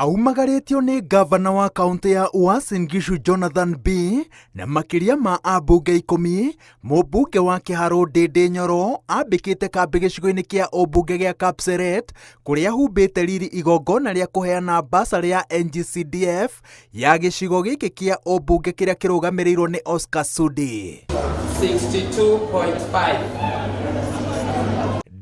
Aumagarĩtio nĩ ngavana wa kaũntĩ ya Uasin Gishu Jonathan Bii na makĩria ma ambunge 10, mũmbunge wa Kĩharũ Ndĩndĩ Nyoro ambĩkĩte kambĩ gĩcigo-inĩ kĩa ũmbunge gĩa Kapseret kũrĩa humbĩte riri igongona rĩa kũheana basarĩ ya NGCDF ya gĩcigo gĩkĩ kĩa ũmbunge kĩrĩa kĩrũgamĩrĩirwo nĩ Oscar Sudi. 62.5.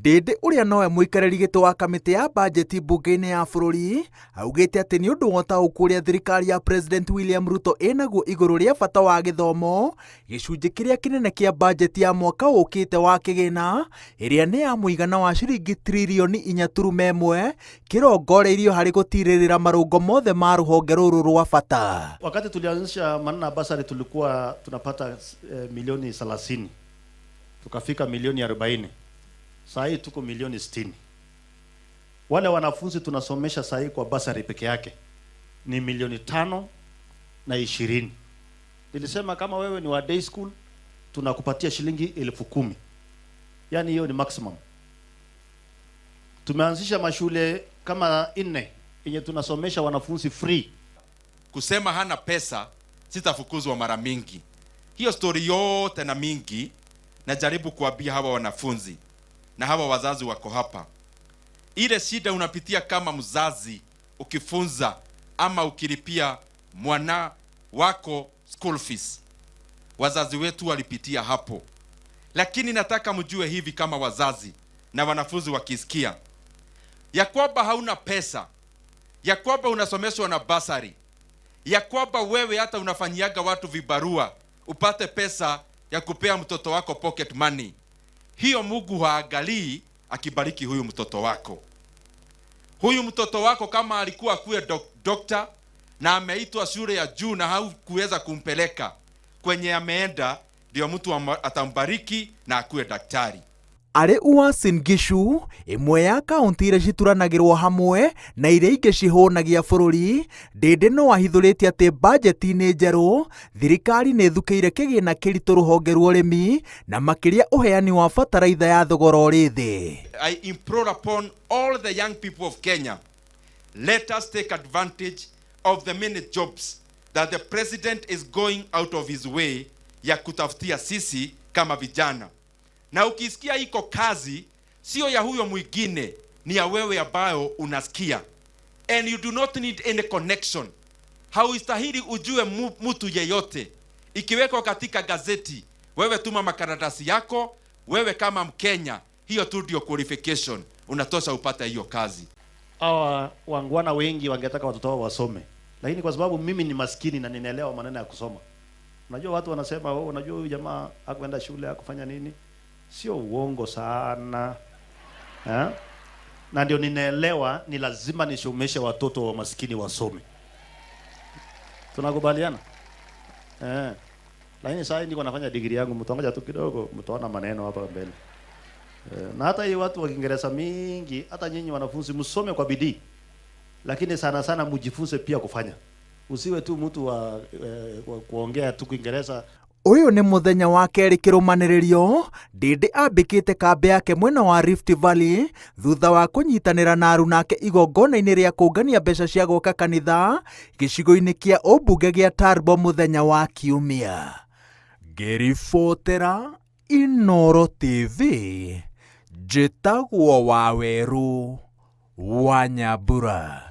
Ndĩndĩ ũrĩa nowe mũikarĩri gĩtĩ wa kamĩtĩ ya bajeti mbunge-inĩ ya bũrũri augĩte atĩ nĩ ũndũ wa ũtaũku ũrĩa thirikari ya President William Ruto ĩnaguo igũrũ rĩa bata wa gĩthomo, gĩcunjĩ kĩrĩa kĩnene kĩa bajeti ya mwaka ũkĩte wa kĩgĩna ĩrĩa nĩ ya mũigana wa ciringi tririoni 4.1 kĩrongoreirio harĩ gũtirĩrĩra marũngo mothe ma rũhonge rũrũ rwa bata. Wakati tulianzisha maneno ya basari tulikuwa tunapata milioni 30, tukafika milioni 40. Saa hii tuko milioni 60. Wale wanafunzi tunasomesha saa hii kwa basari peke yake ni milioni 5 na 20. Nilisema kama wewe ni wa day school tunakupatia shilingi 10,000. Yaani hiyo ni maximum. Tumeanzisha mashule kama nne yenye tunasomesha wanafunzi free. Kusema hana pesa, sitafukuzwa mara mingi. Hiyo story yote na mingi, najaribu kuambia hawa wanafunzi na hawa wazazi wako hapa, ile shida unapitia kama mzazi ukifunza ama ukilipia mwana wako school fees, wazazi wetu walipitia hapo. Lakini nataka mjue hivi kama wazazi na wanafunzi wakisikia ya kwamba hauna pesa, ya kwamba unasomeshwa na basari, ya kwamba wewe hata unafanyiaga watu vibarua upate pesa ya kupea mtoto wako pocket money, hiyo Mungu haangalii akibariki huyu mtoto wako. Huyu mtoto wako kama alikuwa akuwe doctor na ameitwa shule ya juu na haukuweza kumpeleka kwenye ameenda, ndio mtu atambariki na akuwe daktari. Arĩ Uasin Gishu, ĩmwe ya kaũntĩ iria cituranagĩrwo hamwe na iria ingĩ cihũnagia bũrũri, Ndĩndĩ no ahithũrĩtie atĩ bajeti-inĩ njerũ thirikari nĩ ĩthukĩire kĩgĩna kĩritũ rũhonge rwa ũrĩmi na makĩria ũheani wa bataraitha ya thogora ũrĩ thĩ. I implore upon all the young people of Kenya, let us take advantage of the many jobs that the president is going out of his way ya kutafutia sisi kama vijana. Na ukisikia iko kazi, sio ya huyo mwingine, ni ya wewe ambayo unasikia. And you do not need any connection. Haustahili ujue mtu yeyote. Ikiwekwa katika gazeti, wewe tuma makaratasi yako, wewe kama Mkenya, hiyo tu ndio qualification, unatosha upate hiyo kazi. Hawa waungwana wengi wangetaka watoto wao wasome, lakini kwa sababu mimi ni maskini na ninaelewa maneno ya kusoma. Unajua watu wanasema, "Oh, unajua huyu jamaa hakwenda shule, hakufanya nini." Sio uongo sana, eh? Na ndio ninaelewa ni lazima nisomeshe watoto wa maskini wasome. Tunakubaliana? Eh. Lakini sasa niko nafanya degree yangu, mtaongoja tu kidogo, mtaona maneno hapa mbele. Eh, na hata hii watu wa Kiingereza mingi, hata nyinyi wanafunzi msome kwa bidii, lakini sana sana mjifunze pia kufanya. Usiwe tu mtu wa kuongea tu Kiingereza. Ũyũ nĩ mũthenya wa kerĩ kĩrũmanĩrĩrio Ndĩndĩ ambĩkĩte kambĩ yake mwena wa Rift Valley thutha wa kũnyitanĩra na arunake igongona-inĩ rĩa kũngania mbeca cia gwaka kanitha gĩcigo-inĩ kĩa ũmbunge gĩa Turbo mũthenya wa Kiumia. Ngĩribotera Inooro TV, njĩtagwo Wawerũ wa Nyambura.